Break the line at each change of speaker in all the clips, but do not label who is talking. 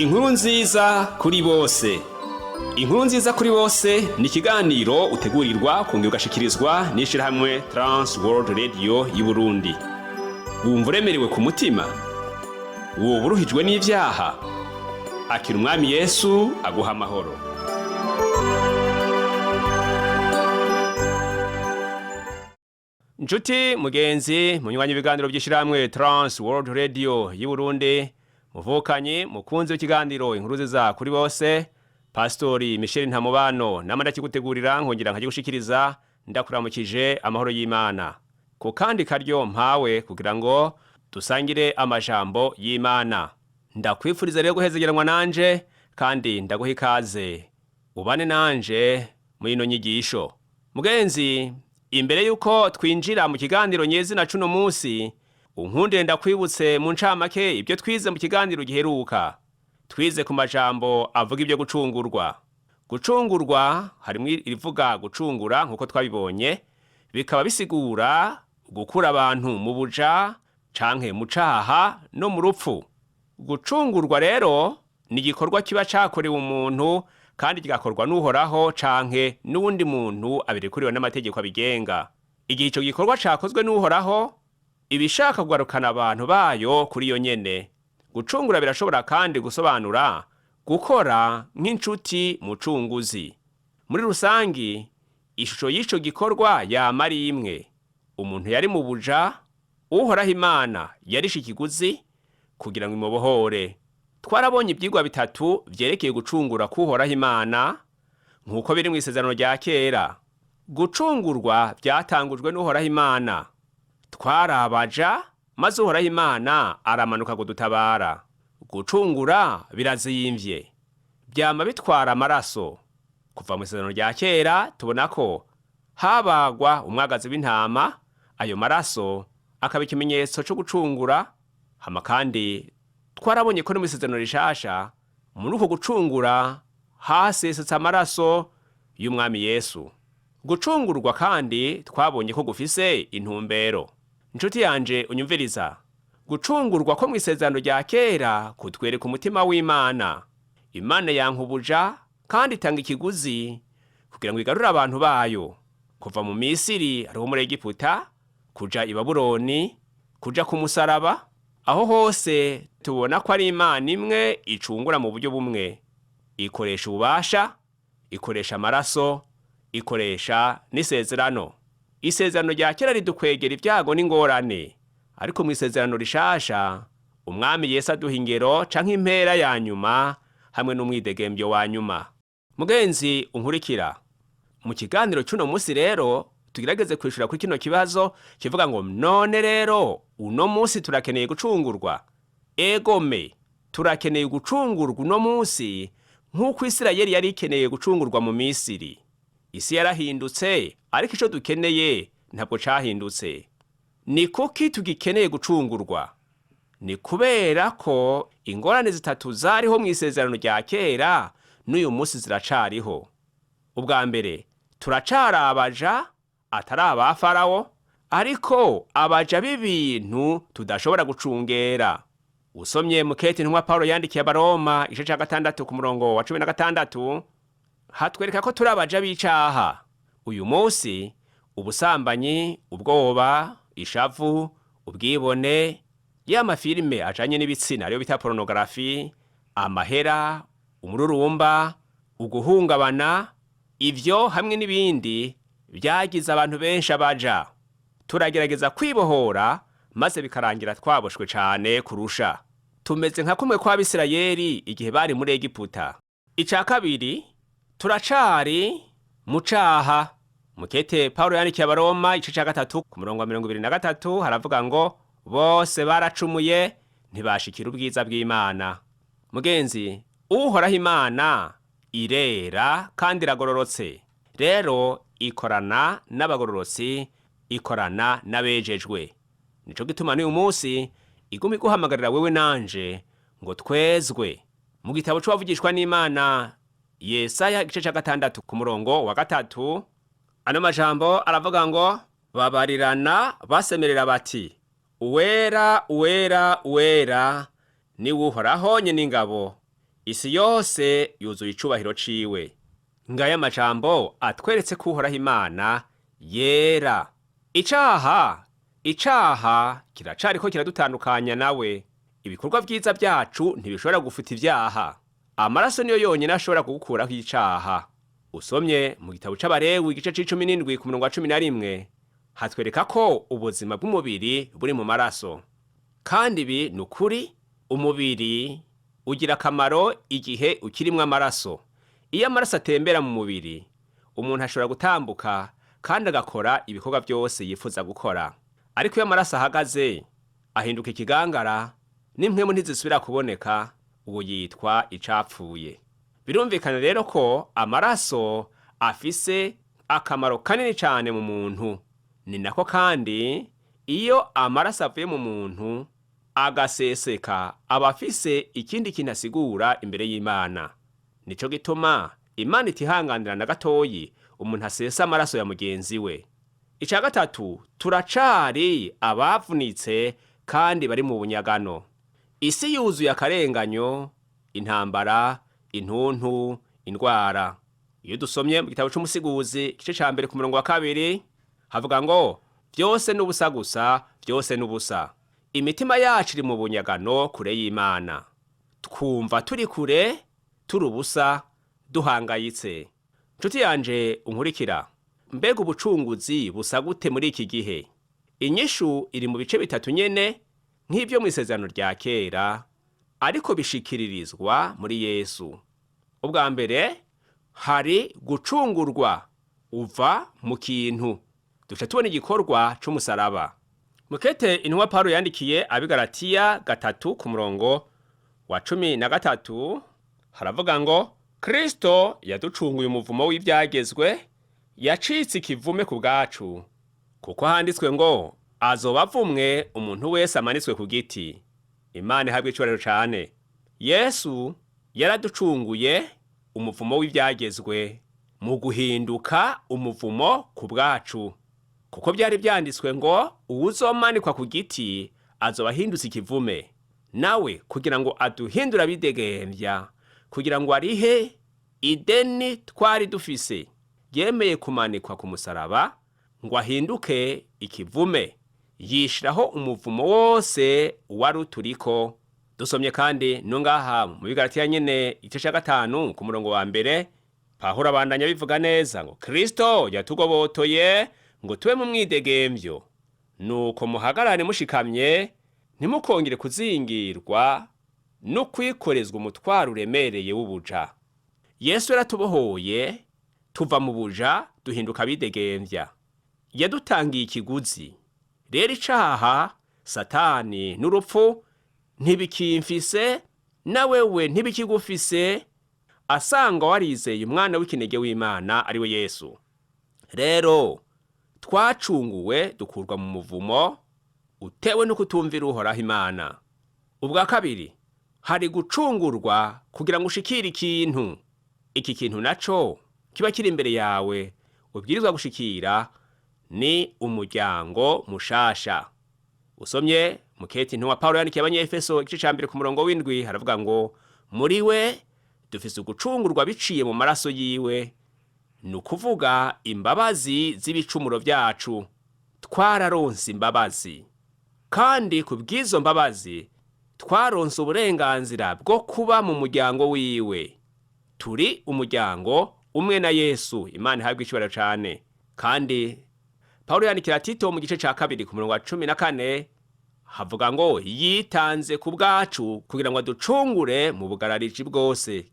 Inkuru nziza kuri bose. Inkuru nziza kuri bose ni ikiganiro utegurirwa kongera ugashikirizwa n'ishirahamwe Trans World Radio y'Uburundi. Wumva uremerewe ku mutima? Woba uruhijwe n'ivyaha? Akira Umwami Yesu aguha amahoro. Ncuti mugenzi munywanyi ibiganiro by'ishirahamwe Trans World Radio y'Uburundi, muvukanye mukunzi w'ikiganiro inkuru nziza kuri bose, Pastori Michel Ntamubano nama ndakigutegurira nkongera nkagigushikiriza, ndakuramukije amahoro y'Imana. Ku kandi karyo mpawe kugira ngo dusangire amajambo y'Imana. Ndakwifuriza rero guhezegeranwa nanje kandi ndaguha ikaze. Ubane nanje muri ino nyigisho. Mugenzi, imbere yuko twinjira mu kiganiro nyezina cuno munsi, unkundire ndakwibutse mu ncamake ibyo twize mu kiganiro giheruka. Twize ku majambo avuga ibyo gucungurwa. Gucungurwa harimwo irivuga gucungura nk'uko twabibonye, bikaba bisigura gukura abantu mu buja canke mu caha no mu rupfu. Gucungurwa rero ni igikorwa kiba cakorewe umuntu kandi kigakorwa n'Uhoraho canke n'uwundi muntu abirekuriwe n'amategeko abigenga. Igihe ico gikorwa cakozwe n'Uhoraho, ibishaka kugarukana abantu bayo kuri yo nyene. Gucungura birashobora kandi gusobanura gukora nk'incuti mucunguzi. Muri rusangi, ishusho y'ico gikorwa yama ari imwe. Umuntu yari mu buja, Uhoraho Imana yarishe ikiguzi kugira ngo imubohore. Twarabonye ivyigwa bitatu vyerekeye gucungura k'Uhoraho Imana nk'uko biri mw'isezerano rya kera. Gucungurwa vyatangujwe n'Uhoraho Imana. Twarabaja, maze Uhoraho Imana aramanuka kudutabara. Gucungura birazimvye, vyama bitwara amaraso. Kuva mw'isezerano rya kera tubona ko habagwa umwagazi w'intama, ayo maraso akaba ikimenyetso co gucungura. Hama kandi twarabonye ko no mw'isezerano rishasha muri uko gucungura hasesetse amaraso y'Umwami Yesu. Gucungurwa kandi twabonye ko gufise intumbero. Ncuti yanje unyumviriza, gucungurwa ko mw'isezerano rya kera kutwereka umutima w'Imana. Imana yanka ubuja kandi itanga ikiguzi kugira ngo igarure abantu bayo kuva mu Misiri ariho muri Egiputa, kuja i Babuloni, kuja ku musaraba. Aho hose tubona ko ari Imana imwe icungura mu buryo bumwe, ikoresha ububasha, ikoresha amaraso, ikoresha n'isezerano. Isezerano rya kera ridukwegera ibyago n'ingorane, ariko mu isezerano rishasha Umwami Yesu aduha ingero canke impera ya nyuma hamwe n'umwidegembyo wa nyuma. Mugenzi unkurikira, mu kiganiro c'uno musi rero tugerageze kwishura kuri kino kibazo kivuga ngo none rero uno musi turakeneye gucungurwa. Egome, turakeneye gucungurwa uno musi nk'uko Isirayeli yari ikeneye gucungurwa mu Misiri. Isi yarahindutse, ariko ico dukeneye ntabwo cahindutse. Ni kuki tugikeneye gucungurwa? Ni kubera ko ingorane zitatu zariho mw'isezerano rya kera n'uyu musi ziracariho. Ubwa mbere, turacari abaja, atari aba Farawo, ariko abaja b'ibintu tudashobora gucungera. Usomye mukete intumwa Pawulo yandikiye Abaroma igice ca 6 ku murongo wa 16, hatwereka ko turi abaja b'icaha. Uyu musi ubusambanyi, ubwoba, ishavu, ubwibone, ya mafilime ajanye n'ibitsina ariyo bita porunogarafi, amahera, umururumba, uguhungabana, ivyo hamwe n'ibindi vyagize abantu benshi abaja. Turagerageza kwibohora maze bikarangira twaboshwe cane kurusha. Tumeze nka kumwe kw'Abisirayeli igihe bari muri Egiputa. Ica kabiri, turacari mu caha. Mukete Pawulo yandikiye Abaroma igice ca 3 ku murongo wa 23 haravuga ngo bose baracumuye ntibashikira ubwiza bw'Imana. Mugenzi, Uhoraho Imana irera kandi iragororotse. Rero ikorana n'abagororotsi, ikorana n'abejejwe. Nico gituma n'uyu munsi iguma iguhamagarira wewe nanje ngo twezwe. Mu gitabo c'uwavugishwa n'Imana Yesaya igice ca 6 ku murongo wa 3, ano majambo aravuga ngo babarirana basemerera bati uwera uwera uwera ni Uhoraho nyene ingabo. Isi yose yuzuye icubahiro ciwe. Ngaya amajambo atweretse ko Uhoraho Imana yera. Icaha kiracariko kiradutandukanya nawe. Ibikorwa vyiza vyacu ntibishobora gufuta ivyaha. Amaraso niyo yonyene ashobora kugukuraho icaha. Usomye mu gitabo c'Abarewi igice c'17 ku murongo wa 11 hatwereka ko ubuzima bw'umubiri buri mu maraso. Kandi ibi ni ukuri, umubiri ugira akamaro igihe ukirimwo amaraso. Iyo amaraso atembera mu mubiri, umuntu ashobora gutambuka kandi agakora ibikorwa vyose yifuza gukora. Ariko iyo amaraso ahagaze, ahinduka ikigangara, n'impwemu ntizisubira kuboneka, uwo yitwa icapfuye. Birumvikana rero ko amaraso afise akamaro kanini cane mu muntu. Ni nako kandi iyo amaraso avuye mu muntu agaseseka aba afise ikindi kintu asigura imbere y'Imana. Nico gituma Imana itihanganira na gatoyi umuntu asesa amaraso ya mugenzi we. Ica gatatu, turacari abavunitse kandi bari mu bunyagano. Isi yuzuye akarenganyo, intambara, intuntu, indwara. Iyo dusomye mu gitabo c'Umusiguzi igice ca mbere ku murongo wa 2 havuga ngo vyose n'ubusa gusa, vyose n'ubusa. Imitima yacu iri mu bunyagano kure y'Imana. Twumva turi kure, turi ubusa, duhangayitse. Nshuti yanje unkurikira, mbega ubucunguzi busa gute muri iki gihe? Inyishu iri mu bice bitatu nyene nk'ivyo mw'isezerano rya kera, ariko bishikiririzwa muri Yesu. Ubwa mbere hari gucungurwa uva mu kintu. Duca tubona igikorwa c'umusaraba. Mukete intumwa Pawulo yandikiye ab'i 3 ku murongo wa 13 haravuga ngo Kristo yaducunguye umuvumo w'ivyagezwe, yacitse ikivume ku bwacu, kuko handitswe ngo azoba avumwe umuntu wese amanitswe ku giti. Imana ihabwe icubahiro cane. Yesu yaraducunguye umuvumo w'ivyagezwe mu guhinduka umuvumo ku bwacu, kuko byari vyanditswe ngo uwuzomanikwa ku giti azoba ahindutse ikivume. Nawe kugira ngo aduhindure abidegemvya, kugira ngo arihe ideni twari dufise, yemeye kumanikwa ku musaraba ngo ahinduke ikivume, yishiraho umuvumo wose wari uturiko. Dusomye kandi no ngaha mu Bigalatiya nyene igice ca 5 ku murongo wa 1, Pawulo abandanya bivuga neza ngo Kristo yatugobotoye ngo tube mu mwidegemvyo, nuko muhagarare mushikamye, ntimukongere kuzingirwa no kwikorezwa umutwaro uremereye w'ubuja. Yesu yaratubohoye tuva mu buja duhinduka abidegemvya. Yadutangiye ikiguzi. Rero icaha, Satani n'urupfu ntibikimfise, na wewe ntibikigufise, asanga warizeye umwana w'ikinege w'Imana ari we Yesu. Rero twacunguwe dukurwa mu muvumo utewe no kutumvira Uhoraho Imana. Ubwa kabiri, hari gucungurwa kugira ngo ushikire ikintu. Iki kintu naco kiba kiri imbere yawe ubwirizwa gushikira ni umuryango mushasha. Usomye muketi intumwa Pawulo yandikiye Abanyefeso igice ca 1 ku murongo w'7 haravuga ngo muri we dufise ugucungurwa biciye mu maraso yiwe, ni ukuvuga imbabazi z'ibicumuro vyacu. Twararonse imbabazi, kandi ku bw'izo mbabazi twaronse uburenganzira bwo kuba mu muryango wiwe. Turi umuryango umwe na Yesu. Imana ihabwe icubahiro cane. Kandi Pawulo yandikira Tito mu gice ca 2 ku murongo wa 14 havuga ngo yitanze ku bwacu kugira ngo aducungure mu bugarariji bwose.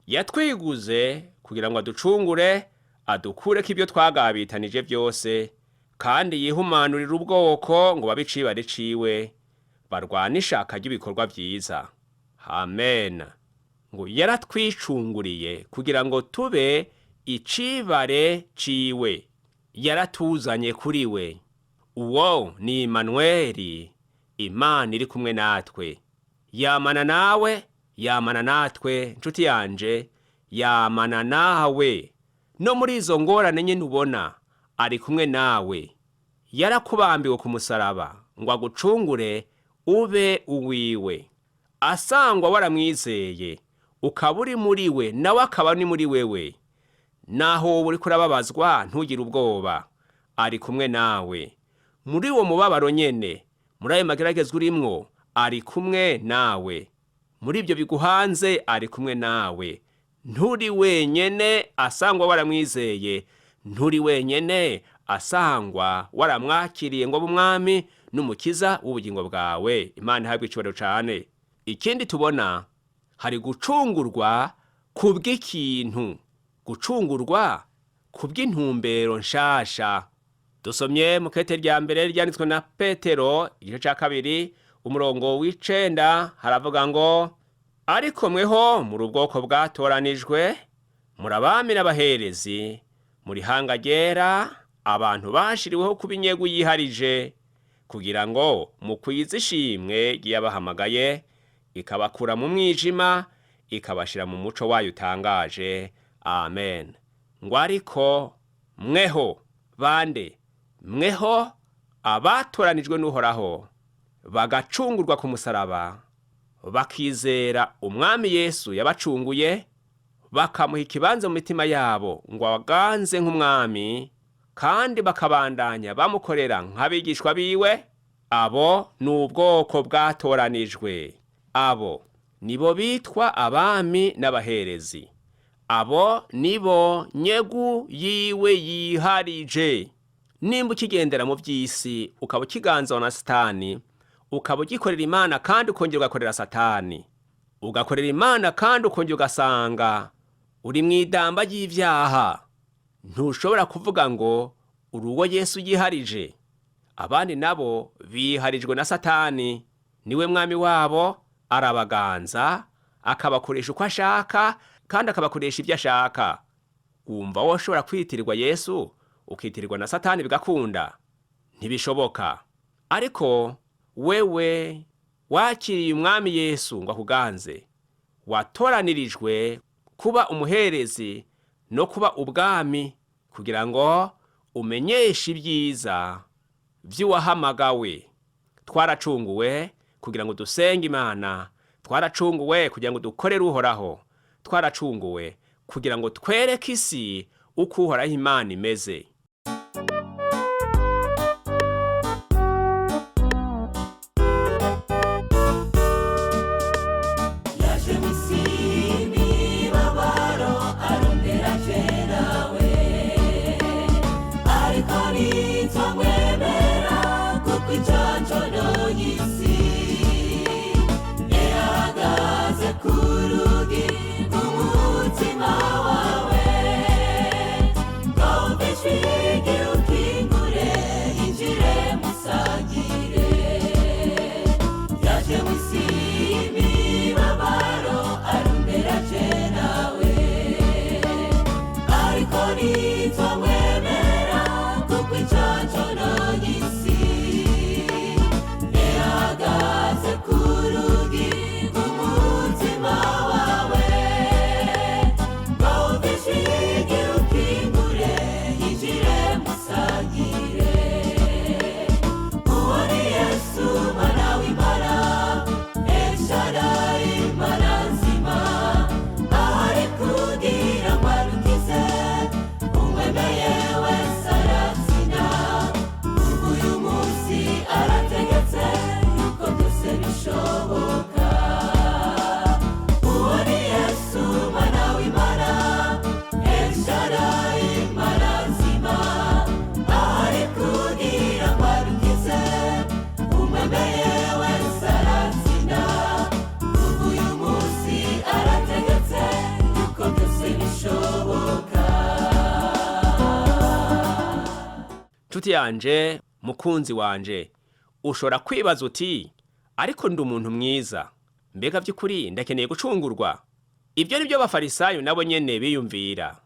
Yatwiguze kugira ngo aducungure, adukureko ibyo twagabitanije vyose, kandi yihumanurira ubwoko ngo babe icibare ciwe, barwane ishaka ry'ibikorwa vyiza. Amen. Ngo yaratwicunguriye kugira ngo tube icibare ciwe, yaratuzanye kuri we. Uwo ni Imanuweli, Imana iri kumwe natwe. Yamana nawe, yamana natwe, nshuti yanje, yamana nawe. No muri izo ngorane nyene ubona, ari kumwe nawe. Yarakubambiwe ku musaraba ngo agucungure ube uwiwe. Asangwa waramwizeye, Ukaba uri muri we, nawe akaba ni muri wewe. Naho wowe uriko urababazwa, ntugire ubwoba, ari kumwe nawe. Muri uwo mubabaro nyene, muri ayo mageragezwa urimwo, ari kumwe nawe. Muri ibyo biguhanze, ari kumwe nawe. Nturi wenyene asangwa waramwizeye, nturi wenyene asangwa waramwakiriye ngo abe umwami n'umukiza w'ubugingo bwawe. Imana ihabwe icubahiro cane. Ikindi tubona, hari gucungurwa kubw'ikintu, gucungurwa kubw'intumbero nshasha. Dusomye mu kete rya mbere ryanditswe na Petero, igice ca 2, umurongo w'9, haravuga ngo: ariko mweho muri ubwoko bwatoranijwe, muri abami n'abaherezi, muri hanga ryera, abantu bashiriweho kuba inyegu yiharije, kugira ngo mukwize ishimwe ry'Iyabahamagaye, ikabakura mu mwijima, ikabashira mu muco wayo utangaje. Amen. Ngo ariko mweho bande? Mweho abatoranijwe n'Uhoraho, bagacungurwa ku musaraba, bakizera umwami Yesu yabacunguye, bakamuha ikibanza mu mitima yabo ngo abaganze nk'umwami, kandi bakabandanya bamukorera nk'abigishwa biwe. Abo ni ubwoko bwatoranijwe, abo nibo bitwa abami n'abaherezi, abo nibo nyegu yiwe yiharije. Nimba ukigendera mu by'isi, ukaba ukiganzwa na Satani, ukaba ugikorera Imana kandi ukongera ugakorera Satani, ugakorera Imana kandi ukongera ugasanga uri mu idamba ry'ivyaha, ntushobora kuvuga ngo uri uwo Yesu yiharije. Abandi nabo biharijwe na Satani, niwe mwami wabo, arabaganza, akabakoresha uko ashaka kandi akabakoresha ibyo ashaka. Wumva woshobora kwitirirwa Yesu ukitirirwa na Satani bigakunda? Ntibishoboka. Ariko wewe wakiriye umwami Yesu ngo akuganze, watoranirijwe kuba umuherezi no kuba ubwami, kugira ngo umenyeshe ibyiza vy'uwahamagawe. Twaracunguwe kugira ngo dusenge Imana, twaracunguwe kugira ngo dukorere Uhoraho, twaracunguwe kugira ngo twereke isi uko Uhoraho Imana imeze.
Yaje mw'isi y'imibabaro, arondera jenawe, ariko ntitwamwemera kuko iconcono y'isi ihagaze ku rugi rw'umutima wawe, ngo wumve ijwi ryiwe ukingure, yinjire musangire. Yaje mw'isi y'imibabaro, arondera jenawe, ariko ntitwamwemera kuko iconcono y'isi ihagaze ku rugi rw'umutima wawe, ngo wumve ijwi ryiwe ukingure, yinjire musangire. Uwo ni Yesu mwana w'Imana, El Shaddai, Imana nzima, ahari kugira ngo adukize, umwemeye wese aratsinda. Kuva uyu munsi arategetse yuko byose bishoboka. Uwo ni Yesu mwana w'Imana, El Shaddai, Imana nzima, ahari kugira ngo adukize, umwemeye wese aratsinda. Kuva uyu munsi arategetse yuko byose bishoboka.
Nshuti yanje, mukunzi wanje, ushobora kwibaza uti: ariko ndi umuntu mwiza, mbega by'ukuri ndakeneye gucungurwa? Ibyo ni byo Abafarisayo nabo nyene biyumvira.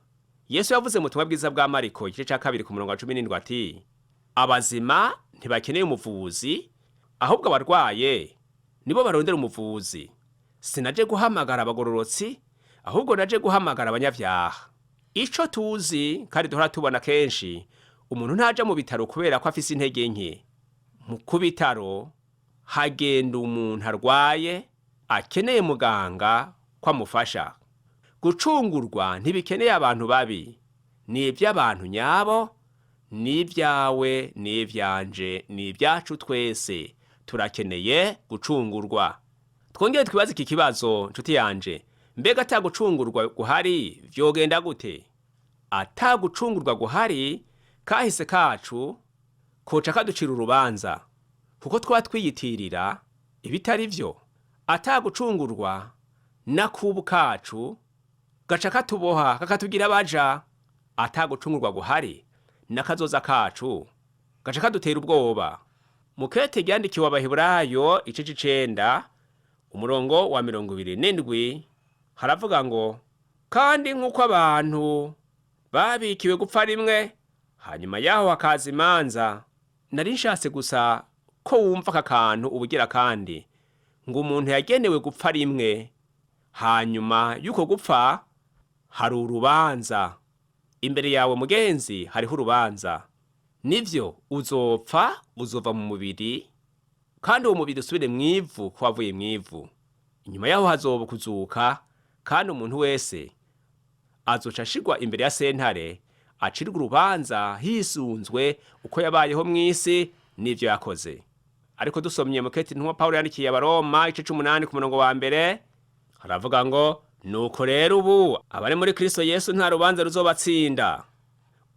Yesu yavuze mu butumwa bwiza bwa Mariko, igice ca 2, ku murongo wa 17, ati: abazima ntibakeneye umuvuzi, ahubwo abarwaye nibo barondera umuvuzi. Sinaje guhamagara abagororotsi, ahubwo naje guhamagara abanyabyaha. Ico tuzi kandi duhora tubona kenshi, umuntu ntaja mu bitaro kubera ko afise intege nke. Mu ku bitaro hagenda umuntu arwaye akeneye muganga. ko amufasha. Gucungurwa ntibikeneye abantu babi, ni iby'abantu nyabo, ni ibyawe, ni ibyanje, ni ibyacu twese. Turakeneye gucungurwa. Twongere twibaze iki kibazo, nshuti yanje: mbega ata gucungurwa guhari vyogenda gute? Ata gucungurwa guhari, kahise kacu koca kaducira urubanza, kuko twaba twiyitirira ibitari vyo. Ata gucungurwa, n'akubu kacu gaca katuboha kakatugira abaja. Ata gucungurwa guhari, n'akazoza kacu gaca kadutera ubwoba. Mukete ryandikiwe Abaheburayo igice c'icenda umurongo wa 27 haravuga ngo: kandi nk'uko abantu babikiwe gupfa rimwe, hanyuma yaho hakaza imanza. Nari nshatse gusa ko wumva aka kantu ubugira kandi, ngo umuntu yagenewe gupfa rimwe, hanyuma y'uko gupfa hari urubanza. Imbere yawe mugenzi hariho urubanza. Nivyo, uzopfa, uzova mu mubiri, kandi uwo mubiri usubire mw'ivu ko wavuye mw'ivu. Inyuma yaho hazoba kuzuka, kandi umuntu wese azoca ashigwa imbere ya sentare, acirwa urubanza hisunzwe uko yabayeho mw'isi n'ivyo yakoze. Ariko dusomye muketi ntumwa Pawulo yandikiye Abaroma igice c'umunani ku murongo wa mbere, haravuga ngo: nuko rero ubu abari muri Kristo Yesu nta rubanza ruzobatsinda.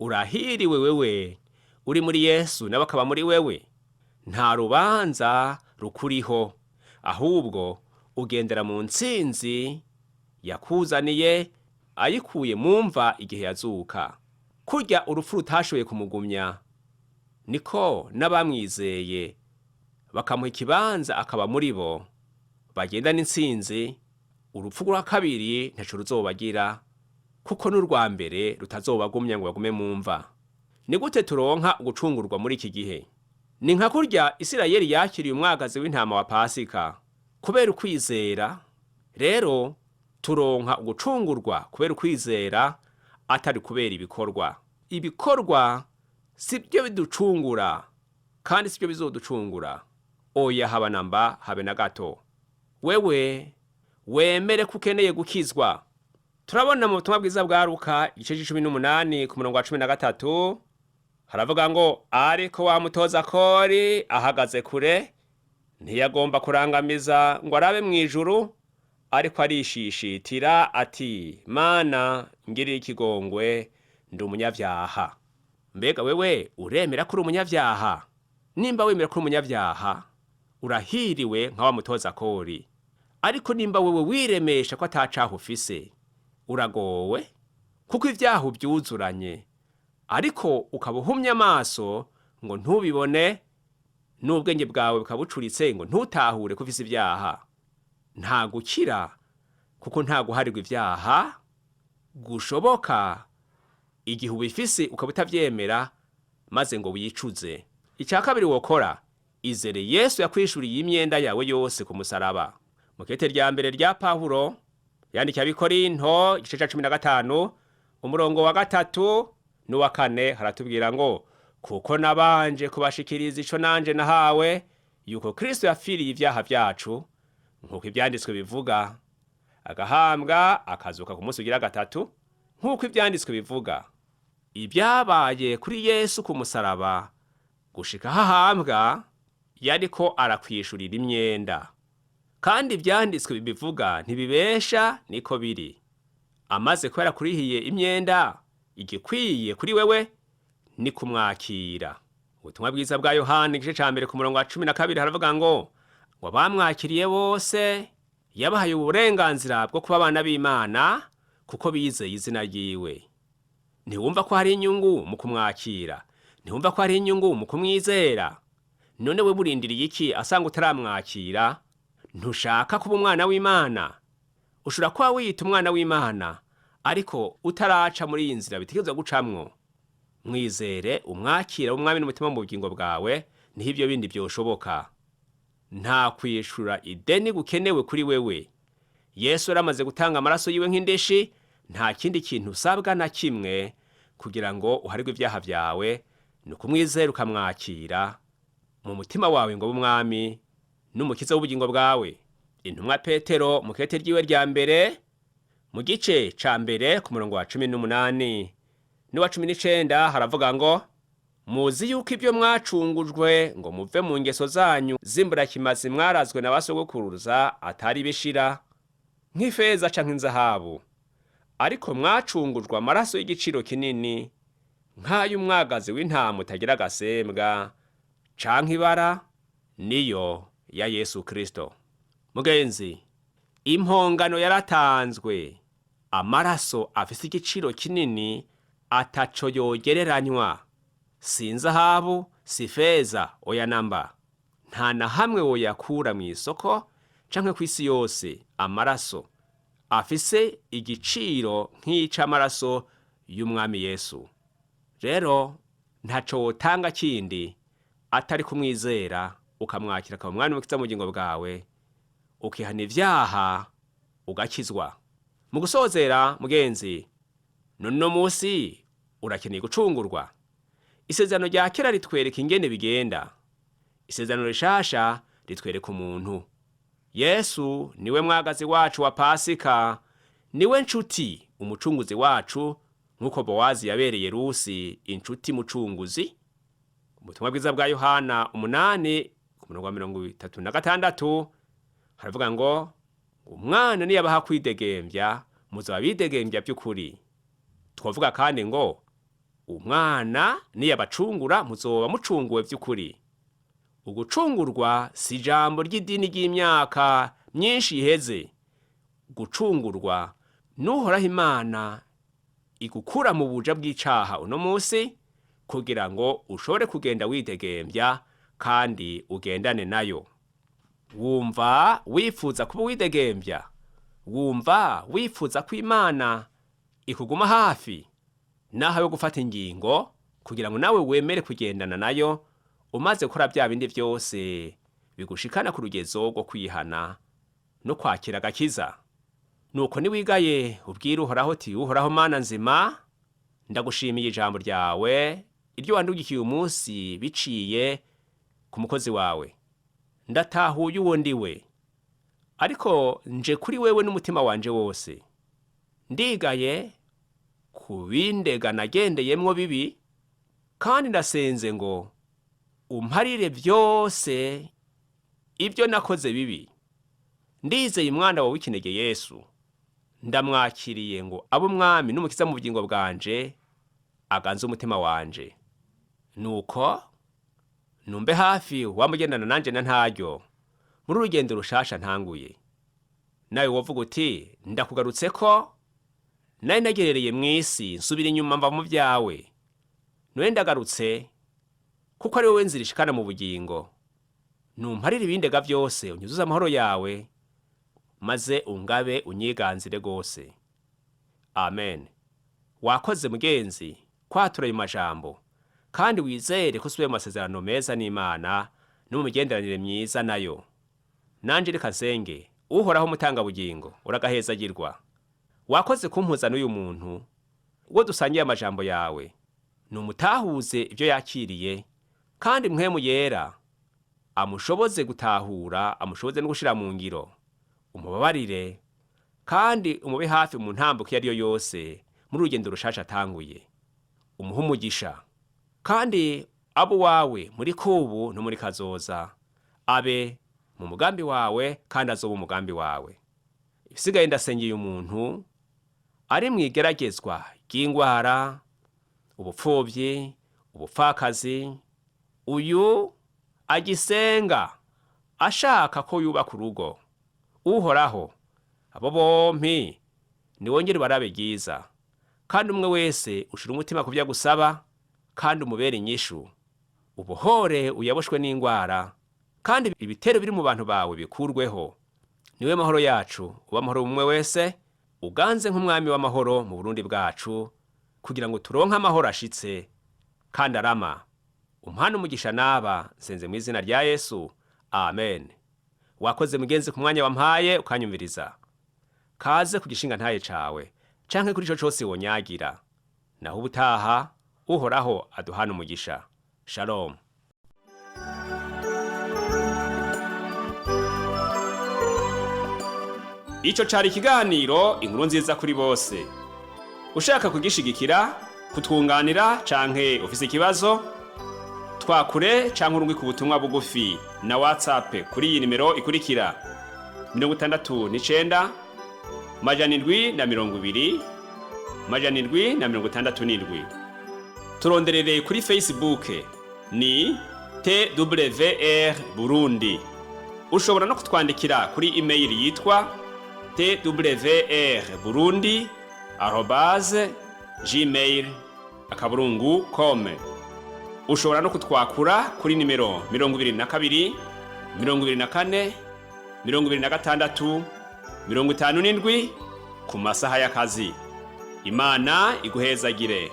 Urahiriwe wewe uri muri Yesu, nawe akaba muri wewe. Nta rubanza rukuriho, ahubwo ugendera mu ntsinzi yakuzaniye ayikuye mu mva igihe yazuka. Kurya urupfu rutashoboye kumugumya, niko n'abamwizeye bakamuha ikibanza akaba muri bo bagenda n'intsinzi. Urupfu rwa kabiri ntaco ruzobagira, kuko n'urwa mbere rutazobagumya ngo bagume mu mva. Ni gute turonka ugucungurwa muri iki gihe? Ni nka kurya Isirayeli yakiriye umwagazi w'intama wa Pasika kubera ukwizera. Rero turonka ugucungurwa kubera ukwizera, atari kubera ibikorwa. Ibikorwa si byo biducungura, kandi si byo bizoducungura. Oya, haba namba, habe na gato. Wewe wemere ko ukeneye gukizwa. Turabona mu butumwa bwiza bwa Luka igice c'18 ku murongo wa 13, haravuga ngo: ariko wa mutoza kori ahagaze kure, ntiyagomba kurangamiza ngo arabe mu ijuru, ariko arishishitira ati: Mana, ngirira ikigongwe, ndi umunyabyaha. Mbega wewe uremera ko uri umunyabyaha? Nimba wemera ko uri umunyabyaha, urahiriwe nka wa mutoza kori. Ariko nimba wewe wiremesha ko atacaha ufise, uragowe, kuko ibyaha ubyuzuranye, ariko ukaba uhumye amaso ngo ntubibone, n'ubwenge bwawe bukaba bucuritse ngo ntutahure ko ufise ibyaha. Nta gukira, kuko nta guharirwa ibyaha gushoboka igihe ubifise ukaba utavyemera maze ngo wicuze. Icya kabiri wokora: izere Yesu yakwishuriye imyenda yawe yose ku musaraba. Mu kete rya mbere rya Pawulo yandikiye Abikorinto igice ca 15 umurongo wa 3 n'uwa 4, haratubwira ngo: kuko nabanje kubashikiriza ico nanje nahawe, yuko Kristo yapfiriye ibyaha vyacu nk'uko ivyanditswe bivuga, agahambwa, akazuka ku munsi ugira gatatu nk'uko ivyanditswe bivuga. Ibyabaye kuri Yesu ku musaraba gushika hahambwa, yariko arakwishurira imyenda, kandi ivyanditswe bibivuga ntibibesha, niko biri. Amaze kuba yarakurihiye imyenda, igikwiye kuri wewe ni kumwakira. Ubutumwa bwiza bwa Yohana igice ca mbere ku murongo wa 12 haravuga ngo abamwakiriye bose yabahaye uburenganzira bwo kuba abana b'Imana, kuko bizeye izina ryiwe. Ntiwumva ko hari inyungu mu kumwakira? Ntiwumva ko hari inyungu mu kumwizera? None we burindiriye iki asanga utaramwakira? Ntushaka kuba umwana w'Imana? Ushobora kuba wiyita umwana w'Imana, ariko utaraca muri iyi nzira bitegerezwa gucamwo. Mwizere, umwakira w'umwami n'umutima mu bugingo bwawe, niho ibyo bindi byoshoboka. Nta kwishura ideni gukenewe kuri wewe. Yesu yaramaze gutanga amaraso yiwe nk'indishi. Nta kindi kintu usabwa na kimwe kugira ngo uharirwe ibyaha byawe, ni ukumwizera ukamwakira mu mutima wawe ngo abe umwami n'umukiza w'ubugingo bwawe. Intumwa Petero mu kete ryiwe rya mbere mu gice ca mbere ku murongo wa 18 n'uwa 19 haravuga ngo: muzi yuko ibyo mwacungujwe ngo muve mu ngeso zanyu z'imburakimazi mwarazwe na basogokuruza atari bishira nk'ifeza canke inzahabu, ariko mwacungujwe amaraso y'igiciro kinini nk'ay'umwagazi w'intama utagira agasembwa canke ibara, niyo ya Yesu Kristo. Mugenzi, impongano yaratanzwe, amaraso afise igiciro kinini ataco yogereranywa. Si inzahabu, si feza, oya namba. Nta na hamwe woyakura mu isoko canke kw'isi yose amaraso afise igiciro nk'ic'amaraso y'umwami Yesu. Rero ntaco wotanga kindi atari kumwizera, ukamwakira akaba umwami mukiza mu bugingo bwawe, ukihana ivyaha ugakizwa. Mu gusozera mugenzi, nuno musi urakeneye gucungurwa. Isezerano rya kera ritwereka ingene bigenda, isezerano rishasha ritwereka umuntu. Yesu niwe mwagazi wacu wa Pasika, niwe nshuti umucunguzi wacu, nk'uko Bowazi yabereye Rusi inshuti mucunguzi. Ubutumwa bwiza bwa Yohana 8 ku murongo wa 36 haravuga ngo: umwana niyabaha kwidegembya muzaba bidegembya by'ukuri. Twavuga kandi ngo: umwana niyabacungura muzoba mucunguwe by'ukuri. Ugucungurwa si ijambo ry'idini ry'imyaka myinshi iheze. Gucungurwa n'Uhoraho Imana igukura mu buja bw'icaha uno munsi kugira ngo ushobore kugenda widegembya kandi ugendane nayo. Wumva wifuza kuba widegembya? Wumva wifuza ko Imana ikuguma hafi naho yo gufata ingingo kugira ngo nawe wemere kugendana nayo, umaze gukora bya bindi byose bigushikana ku rugezo rwo kwihana no kwakira agakiza? Nuko niwigaye ubwire Uhoraho uti: Uhoraho Mana nzima, ndagushimiye ijambo ryawe iryo wandugikiye umunsi biciye ku mukozi wawe. Ndatahuye uwo ndiwe, ariko nje kuri wewe n'umutima wanje wose. Ndigaye ku bindega nagendeyemwo bibi, kandi ndasenze ngo umparire byose ibyo nakoze bibi. Ndizeye umwana wawe w'ikinege Yesu, ndamwakiriye ngo abe umwami n'umukiza mu bugingo bwanje, aganze umutima wanje. Nuko numbe hafi wamugendana nanje na ntaryo muri urugendo rushasha ntanguye. Nawe wovuga uti: ndakugarutse ko nari nagerereye mw'isi, nsubira inyuma mva mu byawe, none ndagarutse kuko ari wowe nzira ishikana mu bugingo. Numparire ibindega byose, unyuzuze amahoro yawe, maze ungabe unyiganzire rwose. Amen. Wakoze mugenzi kwatura ayo majambo, kandi wizere ko usubiye mu masezerano meza n'Imana no mu migenderanire myiza nayo. Nanje reka nsenge. Uhoraho umutangabugingo, uragahezagirwa. Wakoze kumpuza n'uyu muntu ubwo dusangiye amajambo yawe. Numutahuze ibyo yakiriye, kandi mpwemu yera amushoboze gutahura, amushoboze no gushira mu ngiro. Umubabarire kandi umube hafi mu ntambuko iyo ari yo yose muri urugendo rushasha atanguye. Umuhe umugisha kandi abo wawe muri kubu no muri kazoza, abe mu mugambi wawe kandi azoba umugambi wawe. Ibisigaye ndasengeye umuntu ari mu igeragezwa ry'ingwara, ubupfubyi, ubupfakazi, uyu agisenga ashaka ko yubaka urugo. Uhoraho, abo bompi niwongere barabe ryiza, kandi umwe wese ushira umutima ku byo agusaba, kandi umubere inyishu. Ubohore uyaboshwe n'ingwara, kandi ibitero biri mu bantu bawe bikurweho. Niwe mahoro yacu, uba amahoro umwe wese, uganze nk'umwami w'amahoro mu Burundi bwacu, kugira ngo turonke amahoro ashitse kandi arama. Umpane umugisha n'aba nsenze mu izina rya Yesu, amen. Wakoze mugenzi ku mwanya wampaye ukanyumviriza. Kaze ku gishinga ntaye cawe canke kuri ico cose wonyagira. Naho ubutaha, Uhoraho aduhana umugisha. Shalom. Ico cari ikiganiro Inkuru Nziza kuri Bose. Ushaka kugishigikira, kutwunganira canke ufise ikibazo, twakure canke urungike ubutumwa bugufi na WhatsApp kuri iyi nimero ikurikira: 69 720 767. Turonderere kuri Facebook ni TWR Burundi. Ushobora no kutwandikira kuri email yitwa twrburundi@gmail.com. Ushobora no kutwakura kuri nimero 22 24 26 57 ku masaha y'akazi. Imana iguhezagire.